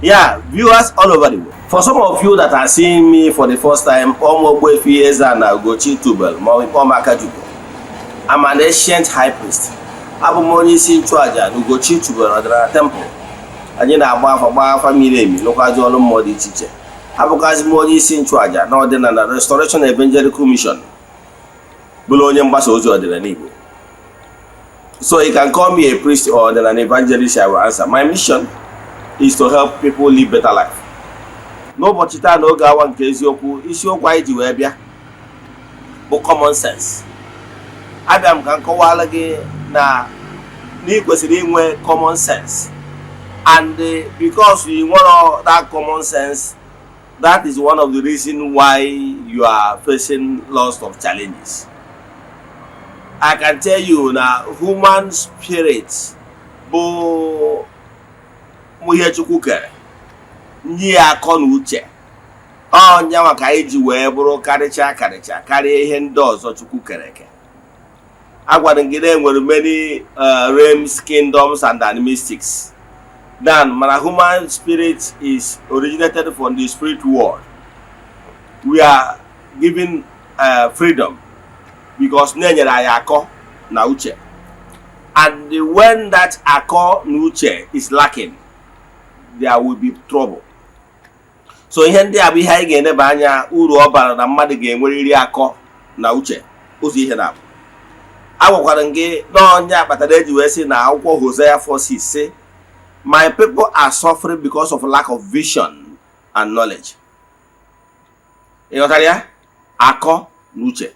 Yeah, viewers all over the world. For some of you that are seeing me for the first time, Ogbuefi Eze-Ana Ugochi Tubelu ma ọ bụ Akajugbo. I'm an ancient high priest. Abụ m onye isi nchụaja na Ugochi Tubelu Ọdịnala Temple. Anyị na-agba afa, gbaa afa miri emi, lụkwazi ọrụ mmụọ dị iche iche. Abụkwazi m onye isi nchụaja na Ọdịnala Restoration Evangelical Mission, bụrụ onye mgbasa ozi ọdịnala Igbo. So you can call me a priest or an evangelist, I will answer. My mission is to help people live better life. N'ụbọchị taa, n'oge awa nke eziokwu, isiokwu anyị ji wee bịa bụ common sense. Abịa m ka m kọwara gị na ị kwesịrị inwe common sense, and because you nwere that common sense, that is one of the reasons why you are facing lots of challenges. I can tell you na human spirit bụ ihe Chukwu kere nye ya akọ na uche. Ọnya ka anyị ji wee bụrụ karịcha karịcha karịa ihe ndị ọzọ Chukwu kere eke. Agwara m gị na enwere many realms, kingdoms and animistics then, mana human spirit is originated from the spirit world. We are given freedom because na-enyere anyị akọ na uche, and when that akọ na uche is lacking, there will be trouble. So ihe ndị a bụ ihe anyị ga-eneba anya, uru ọ bara na mmadụ ga-enwerịrị akọ na uche. Ụzọ ihe na-abụ, agwakwara m gị n'ọnya kpatara eji wee sị na akwụkwọ Hosea 4:6 sị, "My people are suffering because of lack of vision and knowledge." Ị ghọtara ya? Akọ na uche,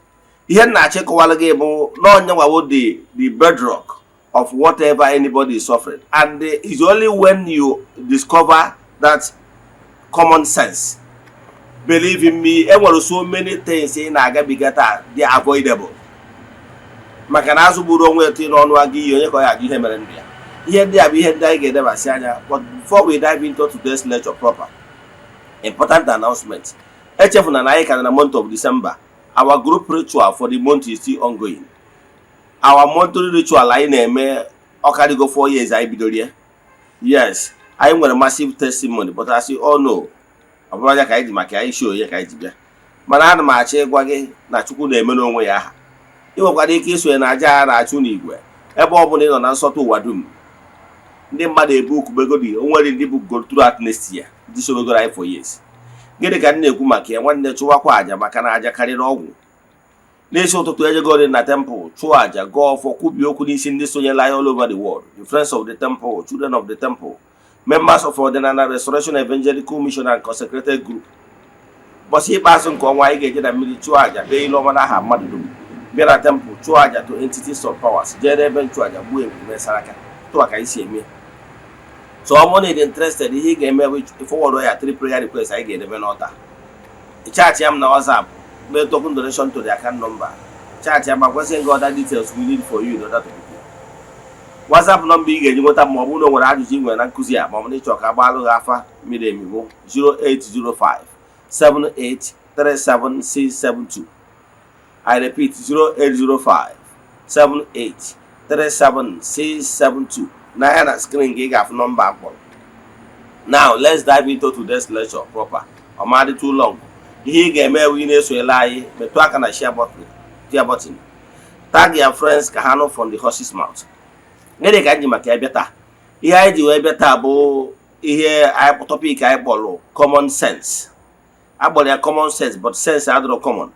ihe m na-achọ ịkọwara gị bụ n'ọnya nwawo the bedrock of whatever anybody is suffering, and it's only when you discover that common sense. Believe in me, enwere so many things ị na-agabiga taa dị avoidable, maka na azụ gburu onwe etu n'ọnụ aga iyi onye ka ọ ya ajụ ihe mere ndụ ya. Ihe ndị a bụ ihe ndị anyị ga-edebasị anya. But before we dive into today's lecture proper, important announcement. Echefuna na anyị ka na month of December. Our group ritual for the month is still ongoing. Our monthly ritual anyị na-eme ọkarịgo 4 years anyị bidoro ya. Yes, anyị nwere massive testimony, but as you all know, ọ bụrụ anya ka anyị ji maka anyị show ya ka anyị ji bịa. Mana ana m achọ ịgwa gị na Chukwu na-eme n'onwe ya aha. Ị nwekwara ike isonye na aja a na-achụ n'igwe ebe ọ bụla ị nọ na nsọtụ ụwa dum. Ndị mmadụ ebu okubegodi, o nwere ndị bụ go throughout next year, ndị sobegoro anyị for years. Gịnị ka m na-ekwu maka ya? Nwanne, chụwakwa aja, maka na aja karịrị ọgwụ. N'isi ụtụtụ, ejegori na temple chụọ aja, gọọ ọfọ, kwubie okwu n'isi ndị sonyela anyị all over the world, the friends of the temple, children of the temple, members of Ọdịnala Restoration Evangelical Mission and consecrated group. Ụbọchị ikpeazụ nke ọnwa, anyị ga-eje na mmiri chụọ aja, kpee ile ọma n'aha mmadụ dum bịa na temple, chụọ aja to entities of powers, jee n'ebe nchụaja, gbuo ebube saraka tụwa ka anyị si eme. So ọ bụrụ na ị dị interested, ihe ị ga-eme bụ forward ya three prayer requests anyị ga-edebe n'ọta. Chat ya m na WhatsApp, mee token donation to the account number. Chat ya ma kwesị gị other details we need for you in order to prepare. WhatsApp nọmba ị ga-eji nweta, ma ọ bụrụ na o nwere ajụjụ ị nwere na nkụzi a, ma ọ bụ na ịchọ ka agbalụ gị afa miri emi, bụ 0805 7837672. I repeat, 0805 7837672. N'anya na screen ka ị ga-afụ nọmba akpọrọ. Now let's dive into today's lecture proper. Ọ ma dị too long. Ihe ị ga-eme bụ ị na-esonyere anyị, metụ aka na share button, tag your friends ka ha nụ from the horse's mouth. Gịnị ka anyị ji maka ya bịa taa? Ihe anyị ji wee bịa taa bụ ihe anyị topic anyị kpọrọ common sense. Agbọrọ ya common sense, but sense adịrọ common.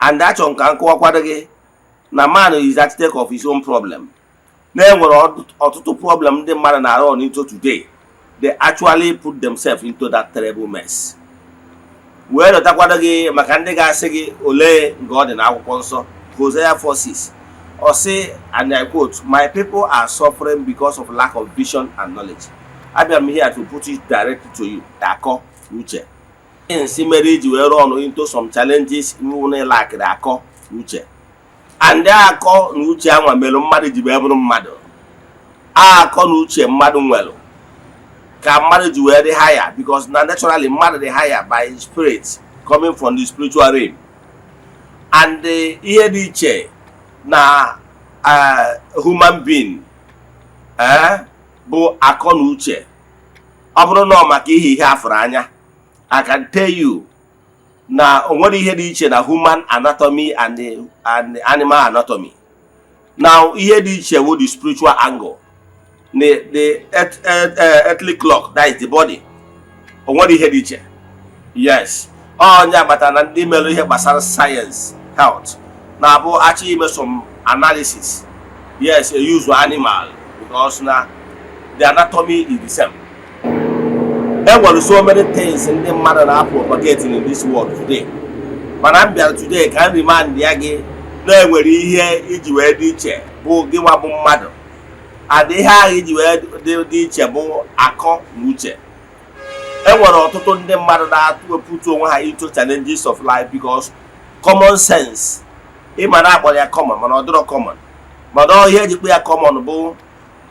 And achọrọ m ka m kọwakwado gị na man is architect of his own problem, na enwere ọtụtụ problem ndị mmadụ na-arụ on into today. They actually put themselves into that terrible mess. Wee lọtakwado gị, maka ndị ga-asị gị ole nke ọ dị n'akwụkwọ nsọ, Hosea 4:6, ọ sị, and I quote, "My people are suffering because of lack of vision and knowledge." Abịara m here to put it directly to you. Akọ na uche, nsi mere iji wee run into some challenges iwu na ịlakịrị akọ na uche. And akọ na uche anwa mere mmadụ ji wee bụrụ mmadụ. Akọ na uche mmadụ nwere ka mmadụ ji wee dị higher, because na naturally mmadụ dị higher by spirit coming from the spiritual realm. And ihe dị iche na human being bụ akọ na uche. Ọ bụrụ na ọ maka ihe afụrụ anya, I can tell you na o nwere ihe dị iche na human anatomy and the animal anatomy. Now, ihe dị iche wụ the spiritual angle, the earthly clock, that is the body. O nwere ihe dị iche. Yes, onye agbata na ndị mere ihe gbasara science health na-abụ achọ ime some analysis, yes, a use animal, because na the anatomy is the same. E nwere so many things ndị mmadụ na-propagate in this world today, mana m bịara today ka m remind ya gị na enwere ihe iji wee dị iche bụ gị nwa bụ mmadụ, and ihe ahụ iji wee dị iche bụ akọ na uche. E nwere ọtụtụ ndị mmadụ na-ewepụta onwe ha into challenges of life because common sense, ịma na akpọrọ ya common, mana ọ dịrọ common. Mana ọ ihe ejikwa ya common bụ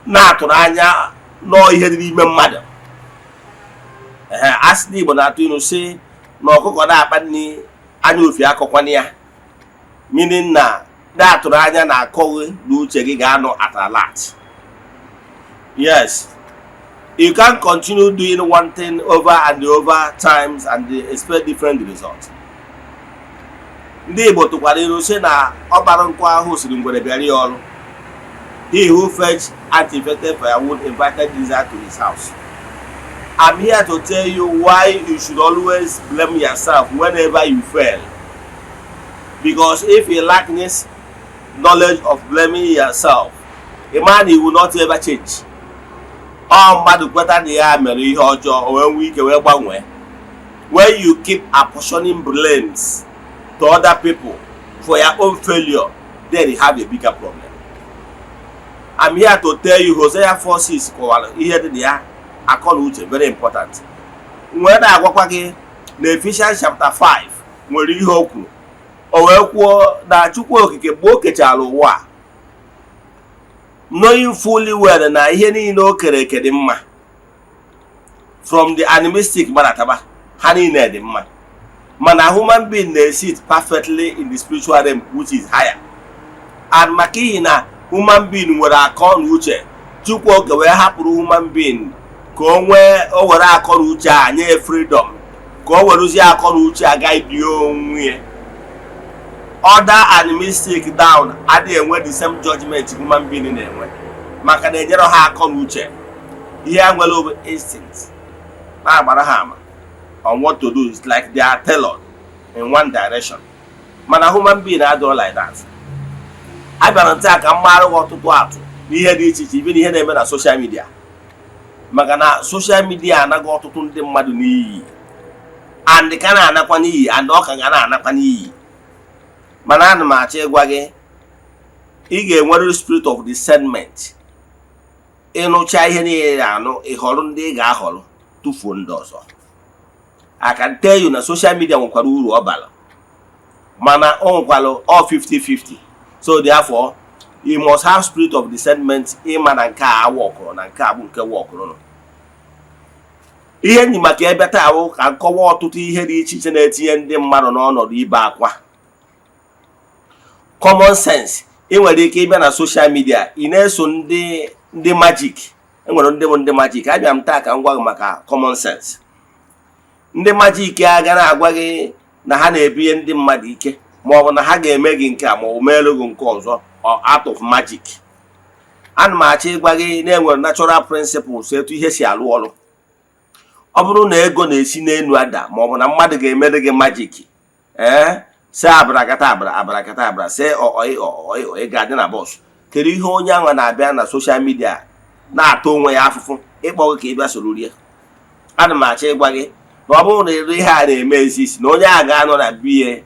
na-atụrụ anya nọọ ihe dị n'ime mmadụ. Ee, asị na Igbo na-atụ ilu sị na ọkụkọ na-akpa nri, anya ofi akọkwana ya, meaning na na-atụrụ anya na akọghị na uche gị ga-anọ at alert. Yes, you can continue doing one thing over and over times and expect different results. Ndị Igbo tụkwara ilu sị na ọkpara nkụ ahụ siri ngwere bịara ya ọrụ. He who fetch ant-infected firewood invited lizard to his house. I'm here to tell you why you should always blame yourself whenever you fail, because if you lack this knowledge of blaming yourself, a man, he will not ever change. Ọ mmadụ kweta na ya mere ihe ọjọọ, o wee nwee ike wee gbanwee. When you keep apportioning blames to other people for your own failure, then you have a bigger problem. I'm here to tell you, Hosea 4:6 kọwara ihe dị na ya, akọ na uche, very important. Wee na-agwakwa gị na Ephesians chapter 5 nwere ihe o kwuru. O wee kwuo na Chukwu Okike, mgbe o kechara ụwa a, knowing fully well na ihe niile o kere eke dị mma, from the animistic gbadataba, ha niile dị mma, mana human being na-sit perfectly in the spiritual realm, which is higher. And maka ihi na human being nwere akọ na uche, Chukwu Oke wee hapụrụ human being ka o nwee, o were akọ na uche a nye freedom, ka o werezie akọ na uche a guide onwe ya. Other animistic down adịghị enwe the same judgment human being na-enwe, maka na enyere ha akọ na uche. Ihe ha nwere bụ instinct na-agbara ha ama on what to do. It's like they are tailored in one direction, mana human being adịrọ like that. A bịara nte a ka m mara gị ọtụtụ atụ n'ihe dị iche iche, ibe na ihe na-eme na social media, maka na social media anaghị ọtụtụ ndị mmadụ n'iyi, and ka na-anakwa n'iyi, and ọ ka ga na-anakwa n'iyi. Mana ana m achọ ịgwa gị, ị ga-enwerịrị spirit of discernment. Ịnụcha ihe niile anụ, ịhọrọ ndị ị ga-ahọrọ, tụfuo ndị ọzọ. I can tell you na social media nwekwara uru ọ bara, mana o nwekwara all 50-50. So therefore, you must have spirit of discernment, ịma na nke a wọkụrụ na nke a bụ nke wọkụrụ. Ihe nyi maka ebe taa bụ ka nkọwa ọtụtụ ihe dị iche iche na-etinye ndị mmadụ n'ọnọdụ ibe akwa. Common sense, ị nwere ike ịbịa na social media, ị na-eso ndị magic. Enwere ndị bụ ndị magic. Abịa m taa ka m gwa gị maka common sense. Ndị magic a ga na-agwa gị na ha na-ebinye ndị mmadụ ike, ma ọ bụ na ha ga-eme gị nke a, ma ọ bụ meelu gị nke ọzọ, out of magic. Ana m achọ ịgwa gị na enwere natural principles etu ihe si alụ ọrụ. Ọ bụrụ na ego na-esi n'elu ada, ma ọ bụ na mmadụ ga-emere gị magic, ee, si abarakata abara abarakata abara, si ọị ọị ọị ga-adị na bọs, kedu ihe onye ahụ na-abịa na social media na-ata onwe ya afụfụ ịkpọ gị ka ị bịa soro rie? Ana m achọ ịgwa gị na ọ bụrụ na ịrụ ihe a na-eme exist, na onye a ga-anọ na biye,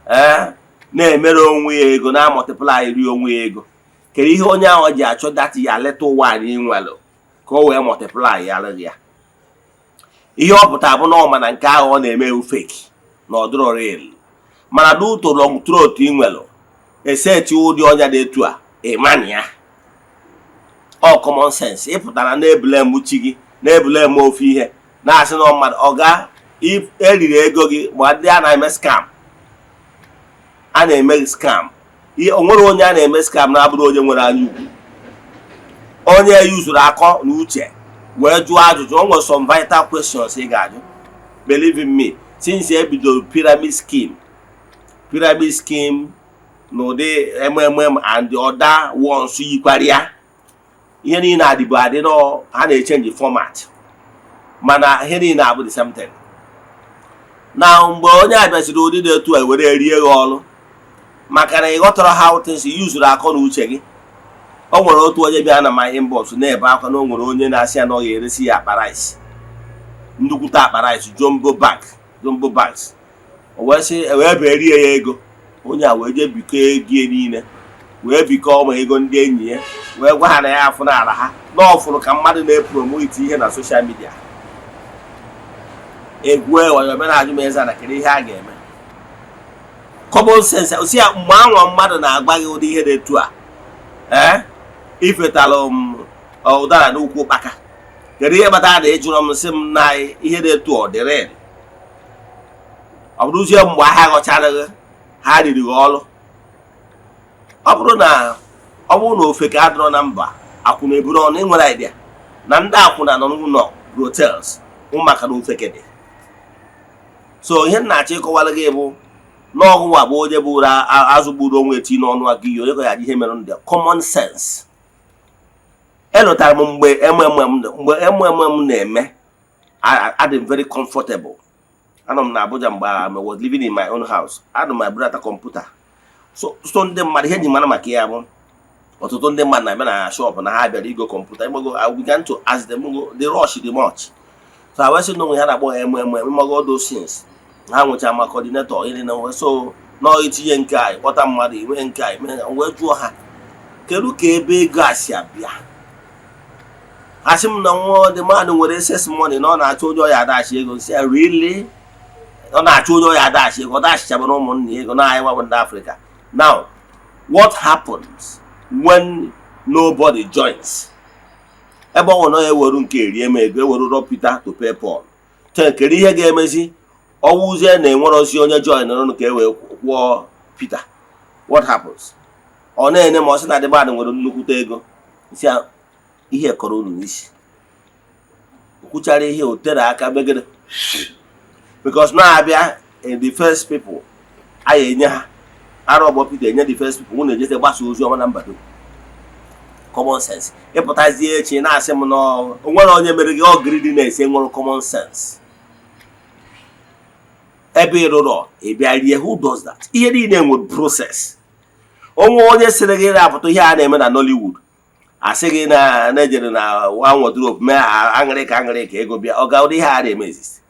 ee, na-emere onwe ya ego, na multiply ri onwe ya ego, kedu ihe onye ahụ ji achọ data ya leta ụwa anyị nwere ka o wee multiply ya ya? Ihe ọ pụtara bụ na ọ ma na nke ahụ ọ na-eme ewu fake, na ọ dịrọ real. Mana due to long throat ị nwere, eseti ụdị ọnya dị etu a, ịmana ya ọ common sense. Ị pụtara na-ebule m chi gị, na-ebule m ofe ihe, na-asị na mmadụ ọga eriri ego gị. Ma ndị a na-eme scam, a na-eme scam, o nwere onye a na-eme scam na-abụrụ onye nwere anya ukwu, onye yuzuru akọ na uche. Wee jụọ ajụjụ. O nwere some vital questions ị ga-ajụ. Believe in me, since e bidoro pyramid scheme n'ụdị MMM and the other ones yikwara ya, ihe niile adịbụ adị nọ. Ha na-echange format, mana ihe niile abụ the same thing. Na mgbe onye a bịaziri ụdị dị etu a were rie gị ọrụ, maka na ị ghọtara how things yuzuru akọ na uche gị. O nwere otu onye bịa na my inbox na-ebe akwa na o nwere onye na-asị ya na ọ ga-eresi ya akpa rice, nnukwute akpa rice, jumbo bag, jumbo bags. O wee sị wee berie ya ego. Onye a wee jee bikọ ego ya niile, wee bikọ ụmụ ego ndị enyi ya, wee gwa ha na ya afụ n'ala ha na ọfụrụ ka mmadụ na-epromote ihe na social media. Egwu ewere na-ajụ m, eze na kedu ihe a ga-eme? Common sense osi ya. Mgbe anwa mmadụ na-agwa gị ụdị ihe dị etu a, ee, ifetalụ m ụdara n'ukwu ụkpaka. Kedu ihe kpatara na ị jụrụ m, sị m na ihe dị etu ọ dịrị? Ọ bụrụzie mgbe ahịa ghọchara gị, ha riri gị ọrụ. Ọ bụrụ na ofe ka adịrọ na mba, akwụna eburu ọnụ. Ị nwere idea na ndị akwụna nọ n'ụlọ hotels maka na ofeke dị. So ihe m na-achọ ịkọwara gị bụ na ọgụnwa bụ onye bụrụ azụ gburu onwe eti n'ọnụ aka iyi onye ka ya ihe mere ndị common sense. Elotara m mgbe MMM na-eme, adị m very comfortable. Anọ m na Abuja mgbe I was living in my own house. Adị m ebudata kọmputa. So ndị mmadụ, ihe ji mara maka ya bụ ọtụtụ ndị mmadụ na-abịa na shop na ha bịara igo kọmputa. Ịgbago, I began to ask them, the rush dị much. So I wee sị na onwe ha na-akpọ MMM. Ịmago all those things, ha nwecha ma coordinator ịrị na nwe. So nọọ itinye nke a, ịkpọta mmadụ inwe nke a ime. Wee jụọ ha, kedu ka ebe ego a si abịa? Ha sị m na nwa dị mmadụ nwere excess money, na ọ na-achọ onye ọya adachi ego. Si ya, really? Ọ na-achọ onye ọya adachi ego? Ọ dachichabara ụmụnna ya ego na anyị nwabụ ndị Afrịka. Now, what happens when nobody joins? Ebe ọ nwere na eweru nke erie m ego, eweru rob Peter to pay Paul. Kedu ihe ga-emezi ọwụzie na enwerozi onye join nụrụ ka e wee kwụọ Peter? What happens? Ọ na-ene ma ọ sị na adịbadị nwere nnukwute ego. Si ihe kọrọ unu n'isi, kwuchara ihe o tere aka megide, because na-abịa in the first people anyị enye ha arụ ọgbọ Peter, enye the first people. Unu ejete gbasa ozi ọma na mbado. Common sense, ịpụtazie echi na-asị m na onwere onye mere gị ọ greediness. Nwere common sense ebe ị rụrụ, ị bịa rie. Who does that? Ihe niile nwere process. Onwe onye sịrị gị rapụta ihe a na-eme na Nollywood, asị gị na na-ejere na one wardrobe mee aṅụrị ka aṅụrị ka ego bịa. Ọ ga ụdị ihe a na-eme exist?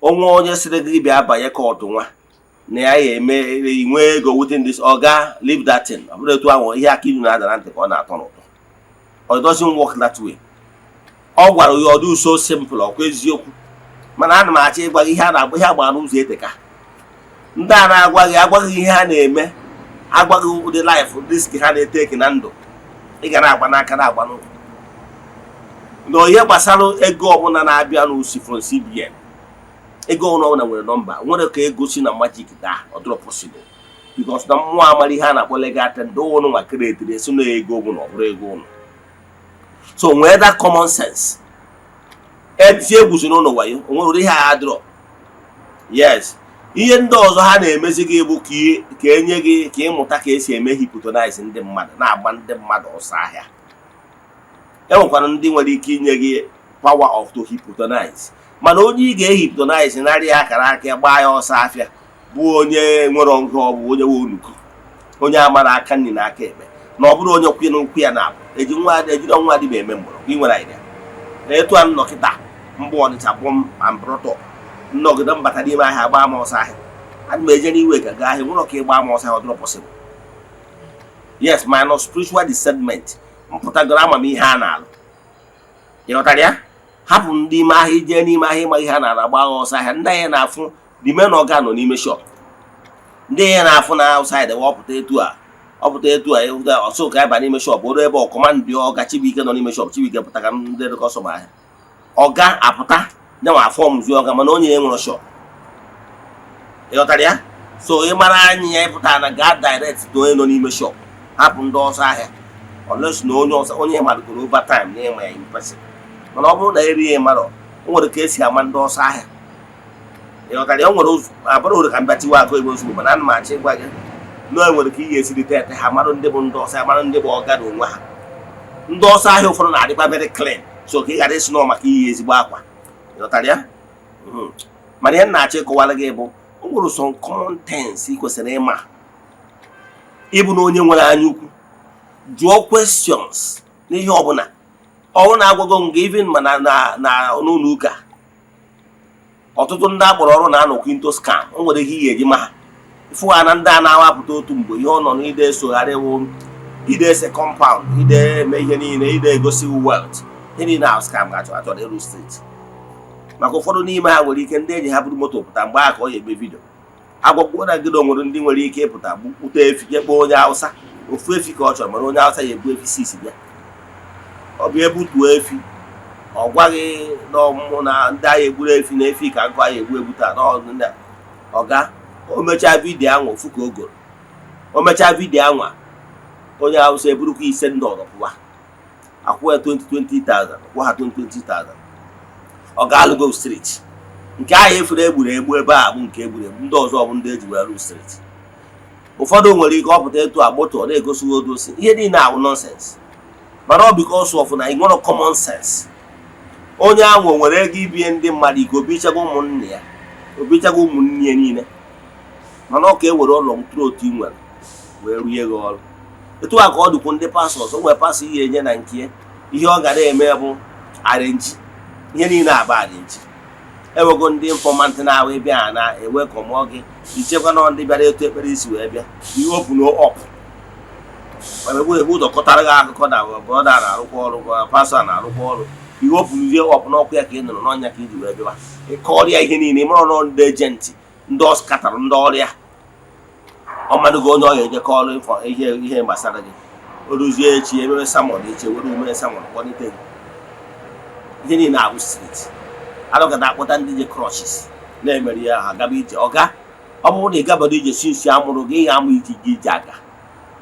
Onwe onye sịrị gị bịa banye cult nwa na ya ya eme nwee ego within this? Ọ ga leave that thing. Ọ bụrụ etu ahụ, ihe aka ilu na-ada na ntị ka ọ na-atọ n'ụtọ. It doesn't work that way. Ọ gwara ya, ọ dị so simple. Ọkwa eziokwu, mana ana m achọ ịgwa gị ihe a na-agba ihe agbara n'ụzọ eteka. Ndị a na-agwa gị, agwaghị ihe ha na-eme, agwaghị ụdị life risk ha na-eteki na ndụ. Ị ga na-agba n'aka, na-agba n'ụkwụ na ihe gbasara ego ọbụla na-abịa n'usi from CBN. Ego ọbụla nwere nọmba, nwere ka ego si na magic daa. Ọ dịrọ possible, because na mmụọ amara ihe a na-akpọ legal tender. Ụnụ nwa createri esi na ego bụ na ọ bụrụ ego ụnụ. So nwee that common sense. Eti egwuzi n'ụlọ wayo, o nwere ụdị ihe a adịrọ. Yes, ihe ndị ọzọ ha na-emezi gị bụ ka enye gị ka ịmụta ka esi eme hypnotize ndị mmadụ, na-agba ndị mmadụ ọsọ ahịa. E nwekwara ndị nwere ike inye gị power of to hypnotize, mana onye ị ga-ehypnotize narị akara aka gbaa ya ọsọ afịa bụ onye nwere ngụ. Ọ bụ onye nwe onuku, onye amara aka nri na aka ekpe, na ọ bụrụ onye kwụ n'ụkwụ ya na-abụ eji nwa ejiri nwa dịba eme mgbọrọgwụ. Ị nwere idea na etu a nnọ kịta mbụ Ọnịcha bụ m ambrọtọ nnọgide mbata n'ime ahịa gbaa m ọsọ ahịa. Ana m eje n'iwe ka gaa ahịa nwere ka ịgba m ọsọ ahịa. Ọ dịrọ possible. Yes, minus spiritual discernment mpụtagoro amamihe a na-alụ. Ị ghọtara ya? Hapụ ndị ime ahịa ije n'ime ahịa ịma ihe a na-agba agha ọsọ ahịa. Ndị ahịa na-afụ the main ọga nọ n'ime shop, ndị ahịa na-afụ na outside. Ọpụta etu a, ọpụta etu a, ọsọ ka ịba n'ime shop oru ebe ọkọma ndị ọga Chibuike nọ n'ime shop. Chibuike pụta ka ndị customer ahịa. Ọga apụta nyanwa afọ mzi ọga, mana onye ya nwere shop. Ị ghọtara ya? So ị mara anya ya ịpụta na gaa direct to onye nọ n'ime shop. Hapụ ndị ọsọ ahịa, unless na onye ọsọ onye malụgoro over time na ịma ya in person. Mana ọ bụrụ na erighị mmadụ, o nwere ka esi ama ndị ọsọ ahịa. Ịghọtara ya? O nwere ụzọ abụrụ nwere ka mbịa tiwa akụ ebe ozugbo, mana ana m achọ ịgwa gị na e nwere ka ị ga-esi detect ha, marụ ndị bụ ndị ọsọ ahịa, marụ ndị bụ ọga na onwe ha. Ndị ọsọ ahịa ụfọdụ na-adịkwa very clean, so ka ị ghara isi nọ maka iyi ezigbo akwa. Ịghọtara ya? Mana ihe m na-achọ ịkọwara gị bụ, o nwere some common things ị kwesịrị ịma. Ịbụ na onye nwere anya ukwu, jụọ questions n'ihe ọbụla ọnwụ na-agwago m gị, even ma na n'ụlọ ụka, ọtụtụ ndị akpọrọ ọrụ na-anọkwa into scam. O nwere ihe ị ga-eji ma ha ịfụ ha na ndị a na-awapụta otu mgbe ihe ọ nọ n'ide esogharị wụ ide ese compound, ide eme ihe niile, ide egosi wealth, ihe niile ahụ scam ga-achọ achọrọ ịrụ street. Maka ụfọdụ n'ime ha nwere ike ndị enyi ha buru moto pụta mgbe ahụ ka ọ ya eme video agwagbuo na gị na o nwere ndị nwere ike ịpụta gbute efi, je kpọọ onye Hausa. Ofu efi ka ọ chọrọ, mana onye Hausa ya ebu efi sisi bịa. Ọ bụ ebutuo efi, ọ gwaghị na ọmụmụ na ndị agha egburu efi na efi ka nkụ agha egbu egbu taa n'ọnụ ndị a. Ọga o mechaa video ahụ, ofu ka o goro. O mechaa video anwa, onye Hausa eburukwa ise ndị ọzọ pụwa, akwụ ya 20 20,000, kwụ ha 20 20,000. Ọ ga-alụgo street nke ahụ efere egburu egbu ebe a bụ nke egburu egbu. Ndị ọzọ bụ ndị eji wee rụ street. Ụfọdụ nwere ike ọpụta etu a moto ọ na-egosi odosi ihe niile ahụ nonsense, mana ọ because of na ị nwere common sense. Onye ahụ nwere ego ibie ndị mmadụ ike, obichago ụmụnne ya, obichago ụmụnne ya niile, mana ọ ka e were ụlọ ntụrụ otu ị nwere wee rie gị ọrụ. Etu a ka ọ dịkwu ndị pastors. O nwere pastor ihe enye na nke ya, ihe ọ ga na-eme bụ arrange ihe niile, aba arrange. Enwego ndị informant na-ahụ ịbịa ha na-ewe kọmụọ gị, ichekwa na ndị bịara etu ekpere isi wee bịa ihe open up, ebe ụzọ kọtara gị akụkọ na brother na-arụkwa ọrụ, pastor na-arụkwa ọrụ. Ihe openzie up n'ọkụ ya ka ị nụrụ n'ọnya ka iji wee bịawa ịkọrọ ya ihe niile. Ịmara nọ ndị agent, ndị ọskatara, ndị ọrịa ọmadụgo onye ọ ga-eje kọọrọ ihe gbasara gị. O ruzie echi, ememe sermon echi, were umere sermon kpọlite gị. Ihe niile abụ street alụgada, akpọta ndị je crutches na-emeri ya, ha gaba ije. Ọga, ọ bụrụ na ị gabado ije sinsi amụrụ gị, ị ga-amụ iji gị ije aga.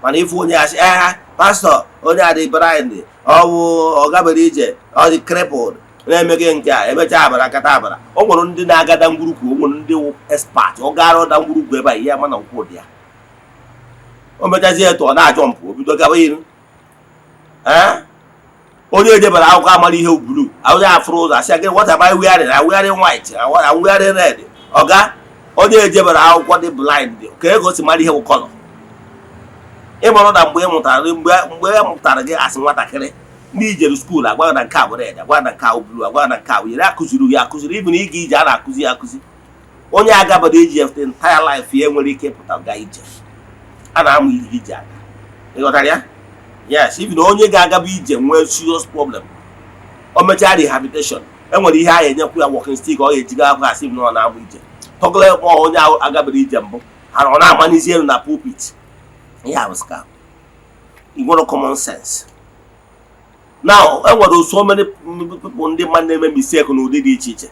Mana ife onye asị ee, pastor, onye a dị blind, ọ bụ ọ gabere ije, ọ dị crippled, na-emeghị nke a, emechaa abara kata abara. O nwere ndị na-agada ngwurukwu, o nwere ndị wụ expert. Ọ gara ọda ngwurukwu ebe a, ihe ama na nkwụ dị ya. O mechazie etu ọ na-ajọ mpụ, o bido gaba iru. Ee, onye ejebara akwụkwọ amara ihe blue, onye afụrụ ụzọ asị gị, "What am I wearing? I'm wearing white, I'm wearing red." Ọga, onye ejebara akwụkwọ dị blind, ka ego si mara ihe bụ colour. Ịmarụ na mgbe ị mụtara, mgbe e mụtara gị asị nwatakịrị ndị ijere school, agwa na nke a bụ red, agwa na nke a bụ blue, agwa na nke a bụ yere, akụziri gị akụziri. Even ịga ije, a na-akụzi ya akụzi. Onye agabado iji the entire life ya nwere ike ịpụta gaa ije, a na-amụ ije ije aga. Ịghọtara ya? Yes, even onye ga-agaba ije nwee serious problem, o mechaa rehabilitation, enwere ihe a ga-enyekwu ya, walking stick, ọ ga-ejiga akwa asị na ọ na-amụ ije tọgụla. Kpọọ onye ahụ agabere ije mbụ ha, ọ na-amanizi elu na pulpit. Ihe a bụ scam. Ị nwere common sense. Now, enwere so many people, ndị mmadụ na-eme mistake n'ụdị dị iche iche.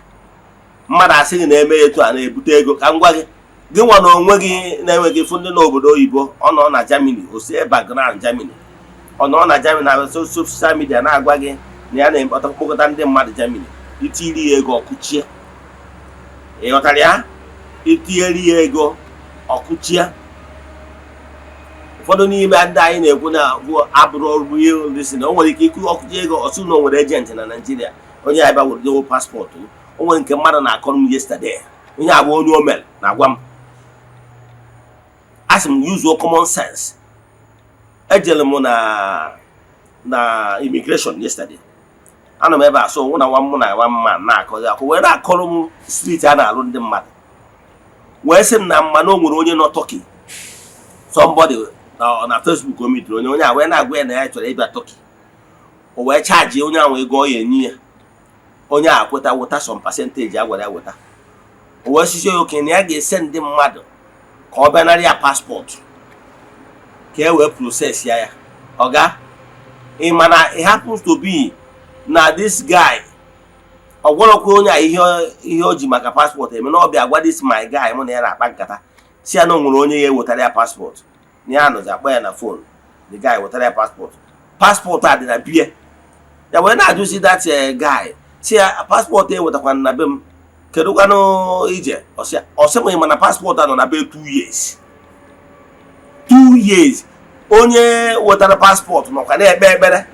Mmadụ asị gị na-eme etu a na-ebute ego. Ka m gwa gị, gị nwa na onwe gị na-enweghị ịfụ ndị n'obodo oyibo, ọ nọ na Germany, o si background Germany, ọ nọ na Germany na social media na-agwa gị na ya na-ekpọta mkpokọta ndị mmadụ Germany, itiri ya ego ọkụchie. Ị ghọtara ya? Itinyere ya ego ọkụchie. Ụfọdụ n'ime ndị anyị na-ekwu na bụ abụrụ real listen. O nwere ike ikwu ọkụchi ego, ọsụ na o nwere agent na Naịjirịa, onye ya bịa were passport. O nwere nke mmadụ na-akọrọ m yesterday, onye abụ onye o mere na-agwa m, asị m use common sense. Ejere m na immigration yesterday, anọ m ebe a, so mụ na nwa mụ na nwa mma na-akọzi akụ, wee na-akọrọ m street a na-alụ ndị mmadụ, wee sị m na mma na o nwere onye nọ Turkey, somebody na Facebook o meetiri onye a, wee na-agwa ya na ya chọrọ ịbịa Turkey. O wee charge onye ahụ ego ọ ya enye ya. Onye a kweta weta some percentage a gwara ya weta. O wee sisi ya okenye na ya ga-ese ndị mmadụ ka ọ bịa nara ya passport ka e wee process ya. Ọga, ị ma na it happens to be na this guy, ọ gwọrọkwa onye a ihe o ji maka passport eme na ọ bịa gwa this my guy mụ na ya na-akpa nkata, si ya na o nwere onye ya ewetara ya passport, na ya nọzi akpọ ya na phone. The guy wetara ya passport. Passport a dị na bie. Ya wee na-ajụzi that guy, si ya passport ewetakwana na be m, kedụkwanụ ije? Ọsị m, mana passport a nọ na be 2 years, 2 years. Onye wetara passport nọkwa na-ekpe ekpere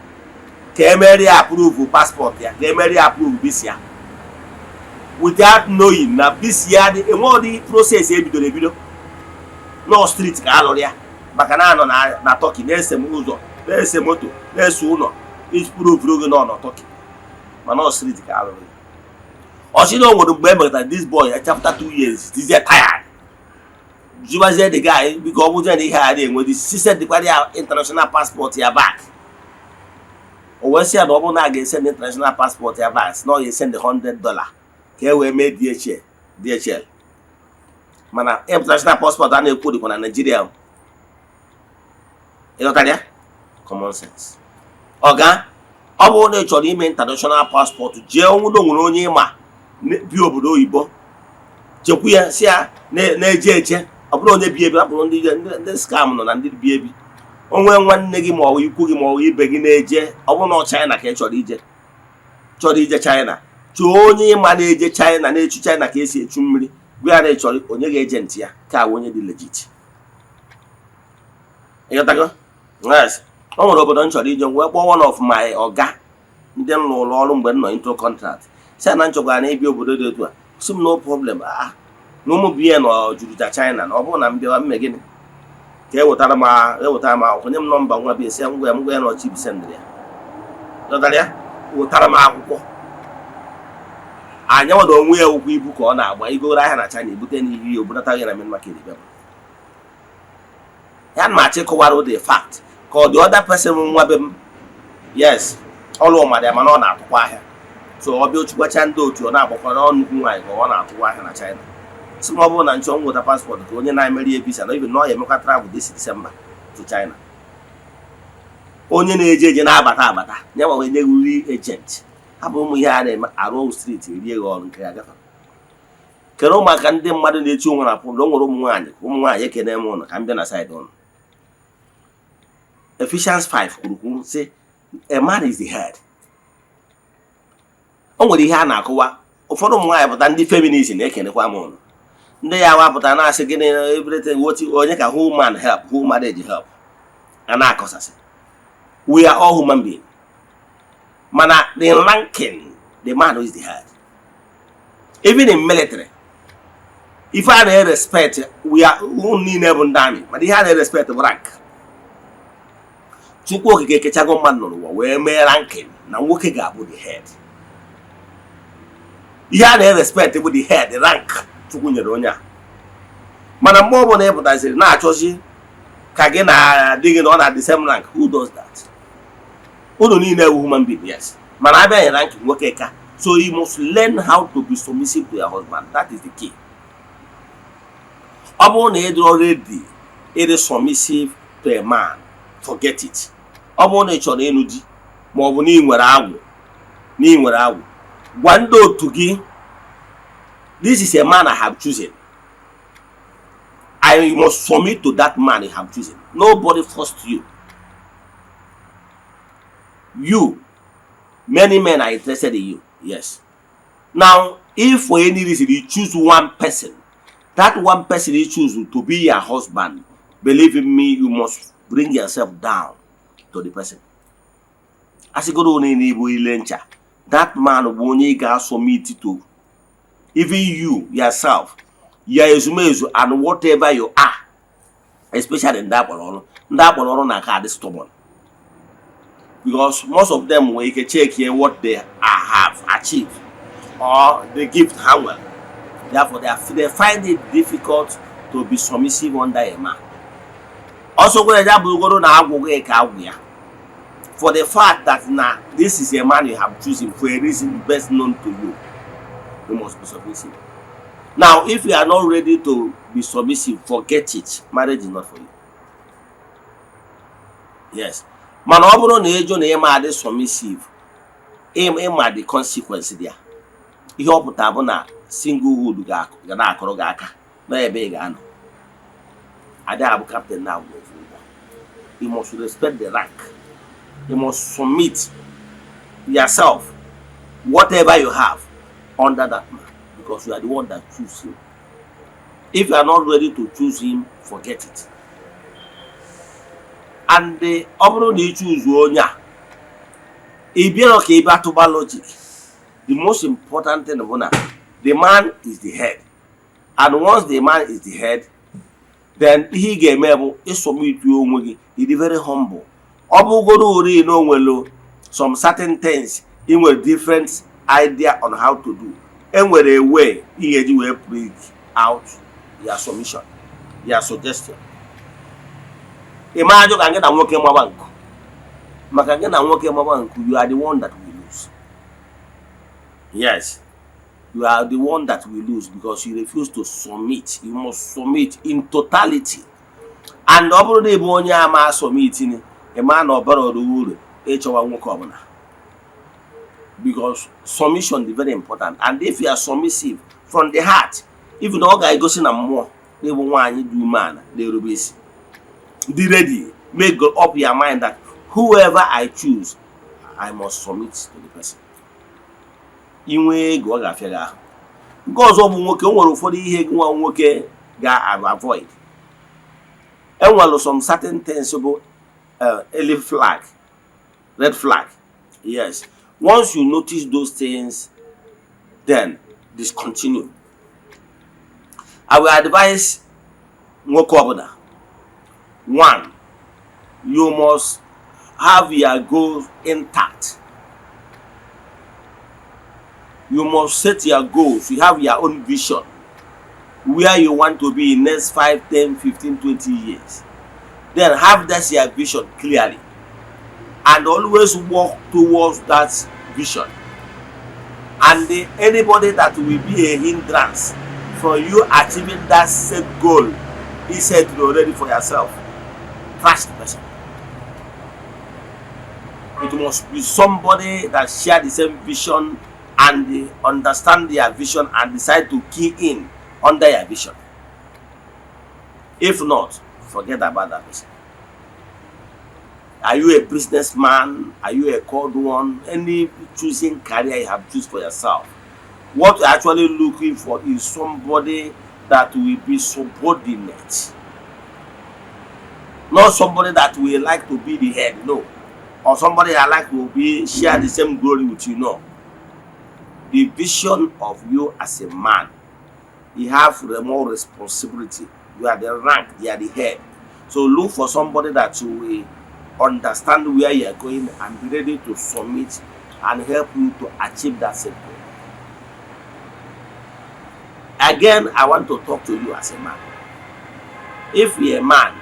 ka emeri ya approve passport ya, ka emeri ya approve visa ya, without knowing na visa ya dị enwe ụdị process ebidoro ebido nọ street ka alụrụ ya, maka na anọ na Turkey na-ese ụzọ, na-ese moto, na-ese ụlọ iji prove gị nọ na Turkey, mana ọ street ka alụrụ ya. Ọsị na o nwere mgbe e mekọtara this boy after 2 years, dizie tired, jụbazie the guy, biko, ọ bụzie na ihe a na-enwe dị si sendịkwara ya international passport ya back. O wee sị ya na ọ bụrụ na a ga-esend international passport ya back, na ọ ga-esend $100 ka e wee mee DHL DHL. Mana international passport a na-ekwu dịkwa na Nigeria. Ịghọtara ya? Common sense. Ọga, ọ bụrụ na ị chọrọ ime international passport, jee onwudo nwere onye ịma bi obodo oyibo, chekwu ya, si ya na-eje eje. Ọ bụrụ onye bi ebi, ọ bụrụ ndị scam nọ na ndị bi ebi, onwe nwanne gị ma ọ bụ ikwu gị ma ọ bụ ibe gị na-eje. Ọ bụrụ na ọ China ka ị chọrọ ije, chọrọ ije China, chọọ onye ịma na-eje China, na-echu China ka esi echu mmiri, gwa ya na ị chọrọ onye ga-eje ntị ya ka onye dị legit. Ịghọtago? Yes, o nwere obodo m chọrọ ije, wee kpọọ one of my ọga ndị m lụrụ ọrụ mgbe m nọ into contract, si na nchọkwara na ịbịa obodo dị otu a. Sị m, "No problem." Ah, na ụmụ biya nọ juruja China, na ọ bụrụ na m bịawa mme gịnị ka ewetara m akwụkwọ, nye m nọmba nwa bịa, si ngwa ya, ngwa ya na ọchị sendịrị ya. Ghọtara ya? Wetara m akwụkwọ anya nwere onwe ya, ụkwụ ibu ka ọ na-agba igoro ahịa na China, ebute n'ihu ya, obunata ya na main market bịa. Ya na achị kọwara the fact ka ọ dị other person nwa be m. Yes, ọlụ mmadụ ya, mana ọ na-atụkwa ahịa, so ọ bịa ochukwacha ndị otu ọ na-agbakwa n'ọnụ nwaanyị ka ọ na-atụkwa ahịa na China. Si ma ọ bụrụ na nchọ nweta passport ka onye na-emeri ya visa na even na ọ ya emekwa travel this December to China. Onye na-eje eje na-abata abata ya nwa wee nye gị agent, hapụ ụmụ ihe a na-eme arụ street rie gị ọrụ nke ya gafe. Kere ụmụaka ndị mmadụ na-echi onwe na pụl. O nwere ụmụ nwaanyị, ụmụ nwaanyị, ekene m ụnụ. Ka m bịa na side ụnụ. Ephesians 5 kwuru kwu sị, "A man is the head." O nwere ihe a na-akụwa. Ụfọdụ ụmụ nwaanyị pụta, ndị feminist na-ekenekwa m ụnụ, ndị ya wapụta na-asị gịnị, everything onye ka who man help, who marriage help, a na-akọsasị. We are all human beings, mana the ranking, the man who is the head. Even in military, ife a na-respect, we are unu niile bụ ndị amị, mana ihe a na-respect bụ rank. Chukwu Okike ekechago mmadụ n'ụwa wee mee ranking na nwoke ga-abụ the head. Ihe a na-respect bụ the head rank Chukwu nyere onye a. Mana mgbe ọbụla ị pụtaziri na-achọzi ka gị na di gị na ọ na the same rank, who does that? Unu niile bụ human being, yes, mana abịa nye rank, nwoke ka. So you must learn how to be submissive to your husband. That is the key. Ọ bụrụ na ị dị already ịdị submissive to a man, forget it. Ọ bụrụ na ị chọrọ ịnụ di, ma ọ bụ na ị nwere agwụ, na ị nwere agwụ, gwa ndị otu gị, "This is a man I have chosen. I must submit to that man I have chosen." Nobody forced you. You, many men are interested in you, yes. Now, if for any reason you choose one person, that one person you choose to be your husband, believe in me, you must bring yourself down to the person. Asịgoro onye na-ebu ile ncha, that man bụ onye ị ga-asubmit to. Even you yourself, ya ezumezu and whatever you are, especially ndị akpọrọ ọrụ. Ndị akpọrọ ọrụ na-aka adị stubborn because most of them nwere ike check here what they are, have achieved or the gift ha nwere. Therefore they find it difficult to be submissive under a man. Also gwara ya bụrụgoro na agwụ gị ka agwụ ya, for the fact that na this is a man you have chosen for a reason best known to you, you must be submissive. Now, if you are not ready to be submissive, forget it. Marriage is not for you. Yes, mana ọ bụrụ na ịjụ na ịma adị submissive, ịma the consequence dị ya. Ihe ọ pụtara bụ na singlehood ga na-akụrụ gị aka n'ebe ị ga-anọ adị abụ captain na agwụ ofu ụgbọ. You must respect the rank. You must submit. yourself, whatever you have, under that man, because you are the one that choose him. If you are not ready to choose him, forget it. And ọ bụrụ na ị choose onye a, ị bịara ka ị bịa tụba logic. The most important thing bụ na the man is the head, and once the man is the head, then ihe ị ga-eme bụ ịsubmit onwe gị. Ị dị very humble. Ọ bụgoro ori na o nwere some certain things ị nwere different idea on how to do, enwere a way ị ga-eji wee bring out your submission, your suggestion. Ị ma ajụ ka gị na nwoke maba nku, maka gị na nwoke maba nku, you are the one that will lose. Yes, you are the one that will lose because you refuse to submit. You must submit in totality. And ọ bụrụ na ị bụ onye ama submit ni, ị ma na ọ bara uru ịchọwa nwoke ọbụla, because submission dị very important. And if you are submissive from the heart, even ọ ga-egosi na mmụọ na ịbụ nwaanyị dị umeala, na-erube isi, dị ready, make up your mind that whoever I choose, I must submit to the person. Inwe ego, ọ ga-afịa gị ahụ. Nke ọzọ bụ nwoke, o nwere ụfọdụ ihe gị nwa nwoke ga-avoid. Enwere some certain things bụ early flag, red flag. Yes, once you notice those things, then discontinue. I will advise nwoke ọbụla, one, you must have your goals intact. You must set your goals. You have your own vision where you want to be in next 5, 10, 15, 20 years. Then have that your vision clearly and always work towards that vision. And anybody that will be a hindrance for you achieving that set goal is set already for yourself, trash the person. It must be somebody that share the same vision and they understand their vision and decide to key in under your vision. If not, forget about that person. Are you a businessman? Are you a called one? Any choosing career you have choose for yourself, what you're actually looking for is somebody that will be subordinate, not somebody that will like to be the head, no, or somebody that like to be share the same glory with you, no. The vision of you as a man, you have the more responsibility. You are the rank, you are the head. So look for somebody that you will understand where you are going and be ready to submit and help you to achieve that same goal. Again, I want to talk to you as a man. If you're a man,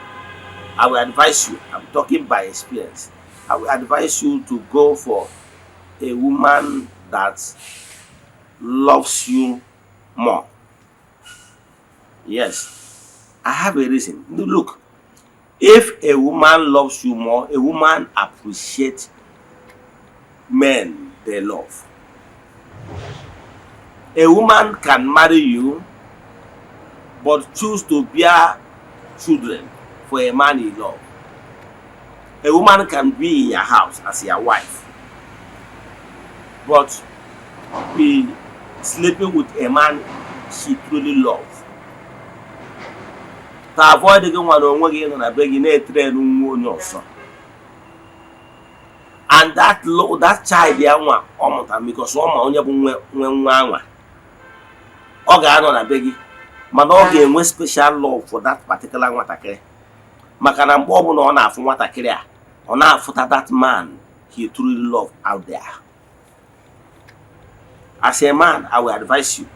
I will advise you, I'm talking by experience, I will advise you to go for a woman that loves you more. Yes, I have a reason. Look, if a woman loves you more, a woman appreciates men they love. A woman can marry you but choose to bear children for a man he love. A woman can be in your house as your wife but be sleeping with a man she truly love. To avoid gị nwa na onwe gị nọ na be gị na-etrain nwa onye ọzọ, and that child ya nwa ọ mụtara, because ọ ma onye bụ nwe nwe nwa anwa, ọ ga-anọ na be gị, mana ọ ga-enwe special love for that particular nwatakịrị, maka na mgbe ọbụla ọ na-afụ nwatakịrị a, ọ na-afụta that man he truly love out there. As a man, I will advise you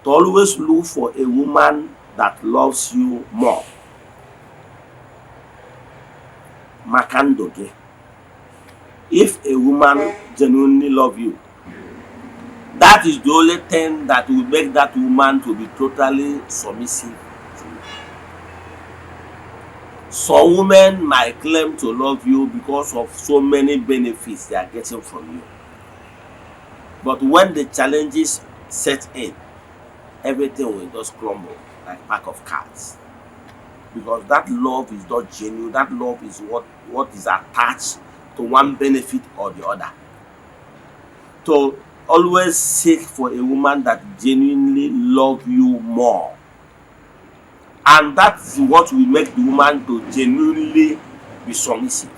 to always look for a woman that loves you more, maka ndụ gị. If a woman genuinely love you, that is the only thing that will make that woman to be totally submissive to you. Some women might claim to love you because of so many benefits they are getting from you, but when the challenges set in, everything will just crumble like pack of cards, because that love is not genuine. That love is what is attached to one benefit or the other. To always seek for a woman that genuinely love you more, and that's what will make the woman to genuinely be submissive.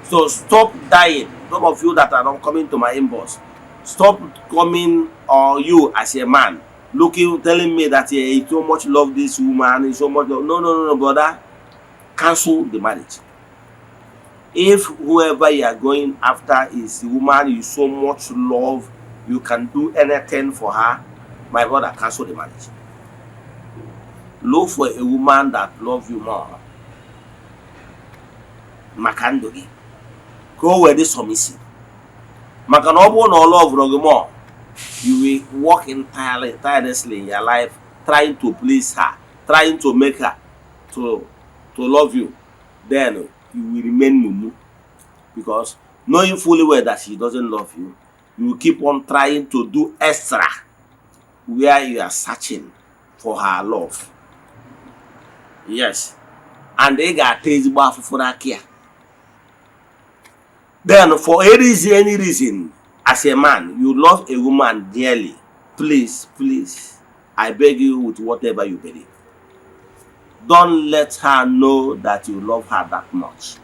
So stop dying. Some of you that are not coming to my inbox, stop coming, or you as a man looking, telling me that he so much love this woman, he so much love. No, no, no, no, brother, cancel the marriage. If whoever you are going after is the woman you so much love, you can do anything for her, my brother, cancel the marriage. Look for a woman that love you more, maka ndụ gị ka o wee dị submissive, maka na ọ bụrụ na ọ loveụrụ gị more, you will work entirely tirelessly in your life trying to please her, trying to make her to love you. Then you will remain mumu, because knowing fully well that she doesn't love you, you will keep on trying to do extra where you are searching for her love. Yes, and ị ga-ata ezigbo afụfụ n'aka ya. Then for any reason, as a man, you love a woman dearly, please, please, I beg you with whatever you believe, don't let her know that you love her that much.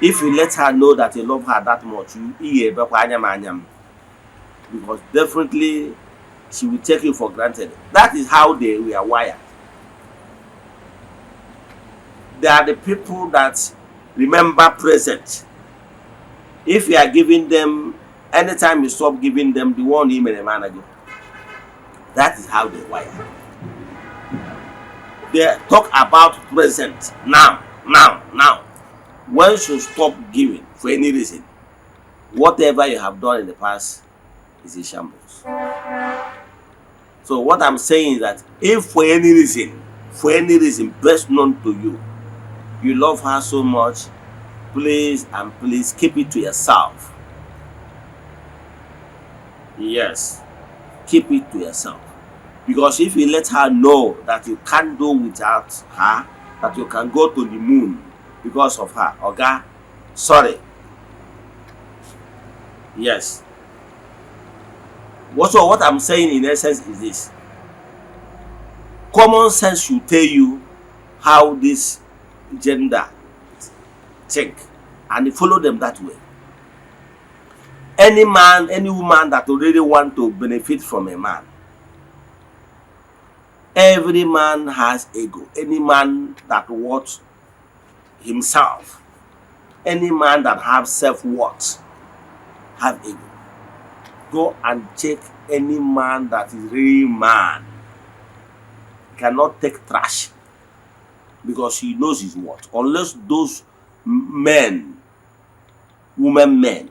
If you let her know that you love her that much, you ị ga-ebekwa anya m anya m, because definitely she will take you for granted. That is how they were wired. They are the people that remember present. If you are giving them, anytime you stop giving them, the one email manager. That is how they wire. They talk about present, now, now, now. Once you stop giving for any reason, whatever you have done in the past is a shambles. So what I'm saying is that if for any reason best known to you, you love her so much, please and please keep it to yourself. Yes, keep it to yourself. Because if you let her know that you can't do without her, that you can go to the moon because of her, okay? Sorry. Yes. So what I'm saying in essence is this: common sense should tell you how this gender think, and follow them that way. Any man, any woman that already want to benefit from a man, every man has ego. Any man that wants himself, any man that have self-worth have ego. Go and check, any man that is real man cannot take trash because he knows his worth, unless those men, women, men,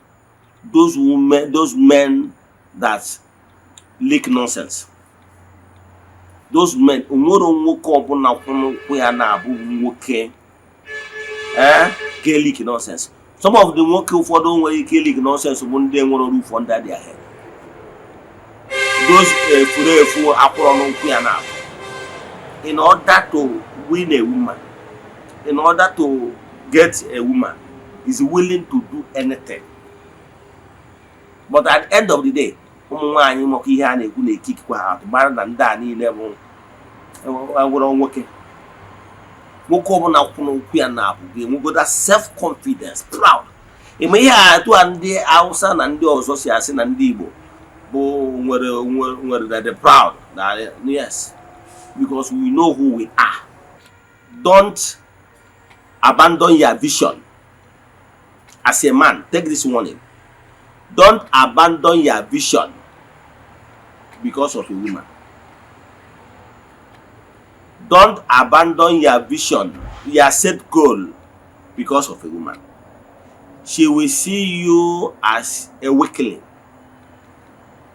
those women, those men that leak nonsense, those men. Onwere nwoke ọbụla kwụ n'ụkwụ ya na-abụ nwoke ga-leak nonsense. Some of the nwoke ụfọdụ nwere ike leak nonsense bụ ndị nwere roof under their head, those efuru efu akwụrọ n'ụkwụ ya na-abụ. In order to win a woman, in order to get a woman, is willing to do anything. But at the end of the day, ụmụ nwaanyị maka ihe a na-ekwu na-ekikikwa ha atụ mara na ndị a niile bụ nwere nwoke. Nwoke ọbụla kwụ n'ụkwụ ya na-abụ ga-enwegoda self confidence, proud. Ịma ihe a atụ a ndị Hausa na ndị ọzọ si asị na ndị Igbo bụ nwere nwere na the proud na. Yes, because we know who we are. Don't abandon your vision. As a man, take this warning: don't abandon your vision because of a woman. Don't abandon your vision, your set goal, because of a woman. She will see you as a weakling.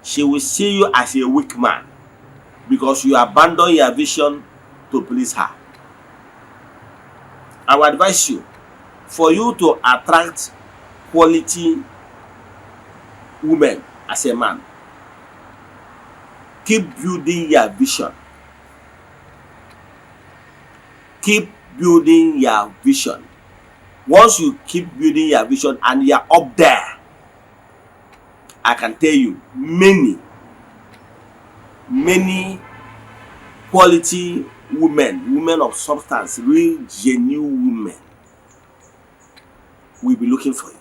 She will see you as a weak man because you abandon your vision to please her. I will advise you, for you to attract quality women as a man, keep building your vision. Keep building your vision. Once you keep building your vision and you are up there, I can tell you, many, many quality women, women of substance, real genuine women will be looking for you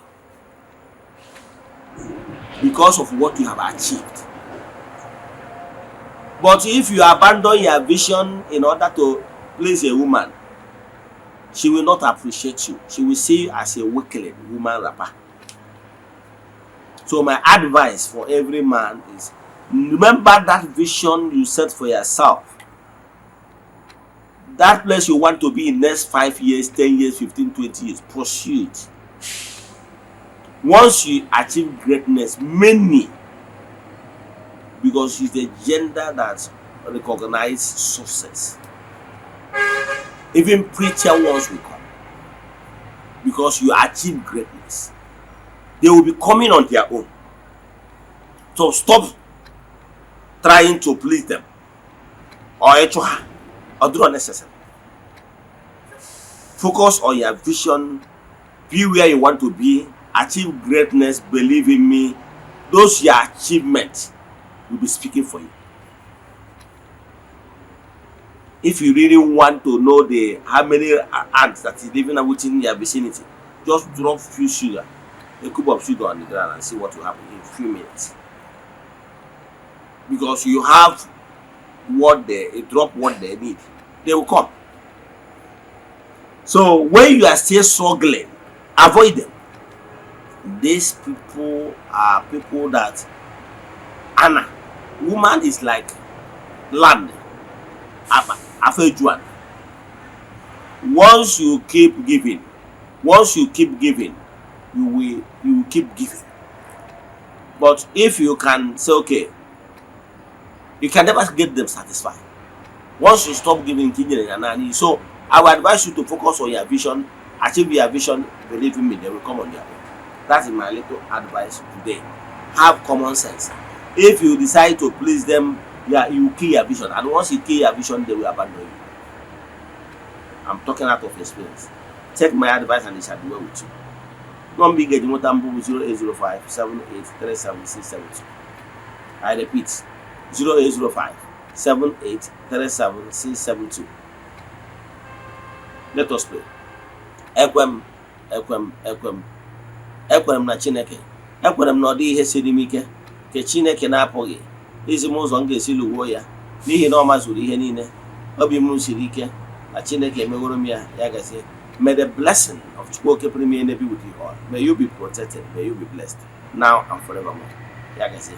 because of what you have achieved. But if you abandon your vision in order to please a woman, she will not appreciate you. She will see you as a weakling, woman wrapper. So my advice for every man is, remember that vision you set for yourself, that place you want to be in next 5 years, 10 years, 15, 20 years. Pursue it. Once you achieve greatness, many, because it's a gender that recognize success, even preacher ones will come because you achieve greatness. They will be coming on their own. So stop trying to please them or ịchụ ha. Ọ dịrọ necessary. Focus on your vision. Be where you want to be. Achieve greatness. Believe in me, those your achievements will be speaking for you. If you really want to know the how many ants that is living within your vicinity, just drop few sugar, a cube of sugar on the ground and see what will happen in few minutes, because you have what they drop, what they need, they will come. So when you are still struggling, avoid them. These people are people that ana woman is like land afejuan. Once you keep giving, once you keep giving, you will keep giving. But if you can say okay, you can never get them satisfied. Once you stop giving, nke i nyere ya naanị. So I will advise you to focus on your vision, achieve your vision. Believe in me, they will come on their own. That is my little advice today. Have common sense. If you decide to please them, yeah, you kill your vision, and once you kill your vision, they will abandon you. I'm talking out of experience. Take my advice and it shall be well with you. Nọmba ị ga-eji nweta mbụ bụ 0805 7837672. I repeat, 0805 7837672. Let us pray. Ekwe m, ekwe m, ekwe m, ekwere m na Chineke. Ekwere m na ọ dịghị ihe siri m ike nke Chineke na-apụghị izi m ụzọ m ga-esi lụwuo ya, n'ihi na ọ mazuru ihe niile. Obi m siri ike na Chineke emeworo m ya. Ya gazie. May the blessing of Chukwu Oke pụrụ ime be with you all. May you be protected. May you be blessed now and forevermore. Ya gazie.